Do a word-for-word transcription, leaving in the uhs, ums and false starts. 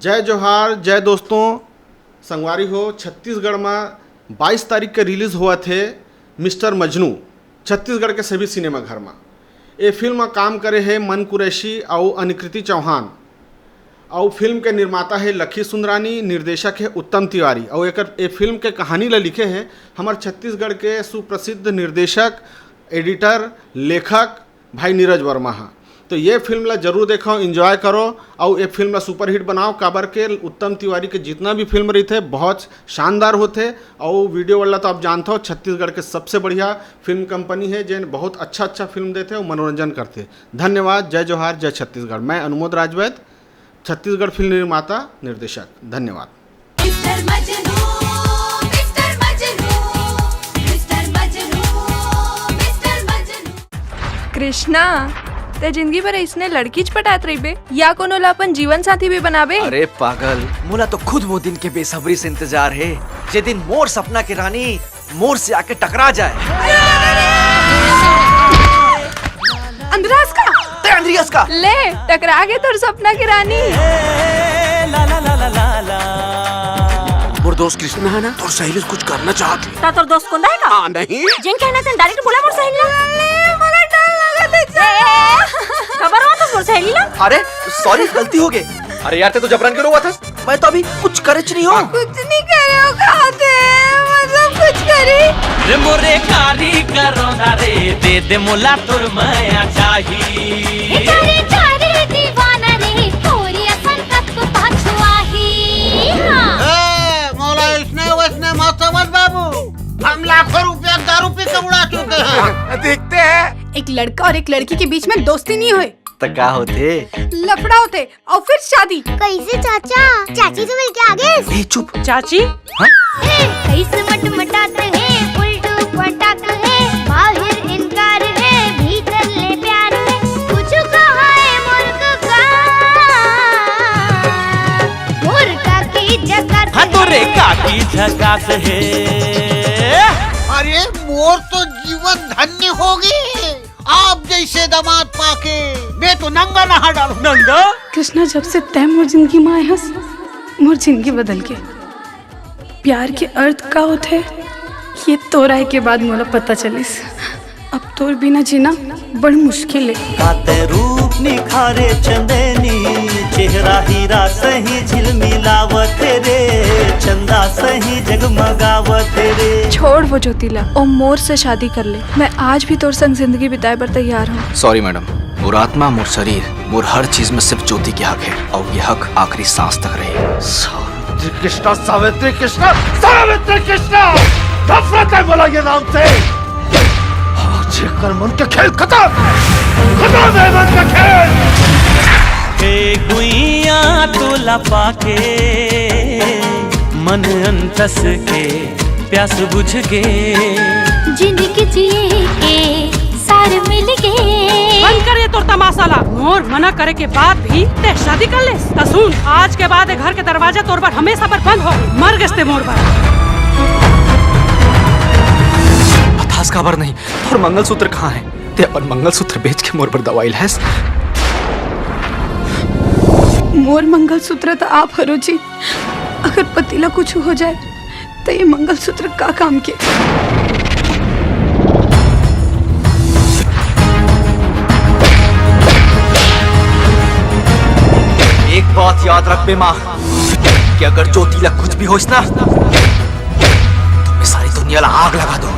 जय जोहार, जय दोस्तों। संगवारी हो, छत्तीसगढ़ में बाईस तारीख के रिलीज होवत हे मिस्टर मजनू, छत्तीसगढ़ के सभी सिनेमा घर में। ये फिल्म में काम करे हे मन कुरैशी अउ अनिकृति चौहान। अउ फिल्म के निर्माता हे लखी सुंदरानी, निर्देशक हे उत्तम तिवारी। अउ एकर, ए फिल्म के कहानी ला लिखे हे हमर छत्तीसगढ़ के सुप्रसिद्ध निर्देशक, एडिटर, लेखक भाई नीरज वर्मा हा। तो ये फिल्म ला जरूर देखो, एंजॉय करो, अउ ये फिल्म ला सुपरहिट बनाओ। काबर के उत्तम तिवारी के जितना भी फिल्म रहिथे, बहुत शानदार होथे। अउ वीडियो वर्ल्ड ला तो आप जानते हो, छत्तीसगढ़ के सबसे बढ़िया फिल्म कंपनी है, जेन बहुत अच्छा अच्छा फिल्म देथे अउ मनोरंजन करथे। धन्यवाद। जय जोहार, जय छत्तीसगढ़। मैं अनुमोद राजवैद, छत्तीसगढ़ फिल्म निर्माता, निर्देशक। धन्यवाद। Mister Majnu, mister Majnu, mister Majnu, mister Majnu. Krishna, ते जिंदगी भर इसने लड़कीच पटात रहिबे या कोनो ला अपन जीवन साथी भी बनाबे? अरे पागल, मोला तो खुद वो दिन के बेसब्री से इंतजार हे, जे दिन मोर सपना के रानी मोर से आके टकरा जाए। अंद्रास का? ते अंद्रियास का? ले, टकरा गे तोर सपना के रानी। मोर दोस्त कृष्णा है ना, तोर सहेली से कुछ करना चाहत हे। ता तोर दोस्त कोंदा है का? हाँ, नहीं। जेन कहना तेन डायरेक्ट बोला मोर सहेली ला। ले, मोला डर लगत हे। ए, ए, ए, खबर हो तो मोर सहेली ला? अरे, सॉरी, गलती हो गई। अरे यार, ते तो जबरन के रोवत हस। मैं तो अभी कुछ करेच नहीं हो। कुछ नहीं करे हो, खाते, मतलब कुछ करी। रे मोरे कारी करोना रे, दे दे मोला तोर मया चाही। ए चारे चारे दीवाना रे, तोरी असन कतको पाछुआही। हाँ। ए, मोला इसने वसने मत समझ बाबू, हम लाखों रुपया दारू पी के उड़ा चुके हैं। देखते हैं। एक लड़का और एक लड़की के बीच में दोस्ती नहीं होए। तो का होथे? लफड़ा होथे। और फिर शादी। कैसे चाचा? चाची से मिलके आ गए? ए, चुप। चाची? हाँ? ए, कैसे मटमटात है, उल्टू पटाक है, बाहर इनकार है, भीतर ले प्यार है, कुछ कहा है मुर्ख का, मुर्गा की जगह हाँ, तोरे काकी झकास है। अरे, मोर तो जीवन धन्य हो गए। आप जैसे दामाद पाके मैं तो नंगा नहा डालूं। नंगा? कृष्णा, जब से तैं मोर जिंदगी में आए हस, मोर जिंदगी बदल गे। प्यार के अर्थ का होथे, ये तोर आए के बाद मोला पता चलिस। अब तोर बिना जीना बड़ मुश्किल हे। काते रूप निखारे चंदेनी, चेहरा हीरा सही झिलमिलावत रे, चंदा सही जगमगावत रे। छोड़ वो ज्योति ला, ओ मोर से शादी कर ले। मैं आज भी तोर संग जिंदगी बिताए बर तैयार हूँ। सॉरी मैडम, मोर आत्मा, मोर शरीर, मोर हर चीज में सिर्फ ज्योति के हक है, और ये हक आखिरी सांस तक रहे। सावित्री कृष्णा, सावित्री कृष्णा, सावित्री कृष्णा, नफरत है बोला ये नाम से। आज ये कर मन के खेल खत्म, खत्म है मन का खेल। ए गुइया तोला पाके मन अंतस के प्यास बुझ गे। जिंदगी जिए के सार मिल गे। बंद कर ये तोर तमाशा ला। मोर मना करे के बाद भी ते शादी कर ले। त सुन, आज के बाद ये घर के दरवाजा तोर बर हमेशा बर बंद हो। मर गेस ते मोर बर। बतास काबर नहीं, तोर मंगलसूत्र कहाँ है? ते अपन मंगलसूत्र बेच के मोर बर दवाई लेस। मोर मंगलसूत्र त आप हरो जी, अगर पति ला कुछ हो जाए, त ये मंगलसूत्र का काम के? एक बात याद रख बे माँ, कि अगर ज्योति ला कुछ भी होइस ना, तो मैं सारी दुनिया ला आग लगा दूँ।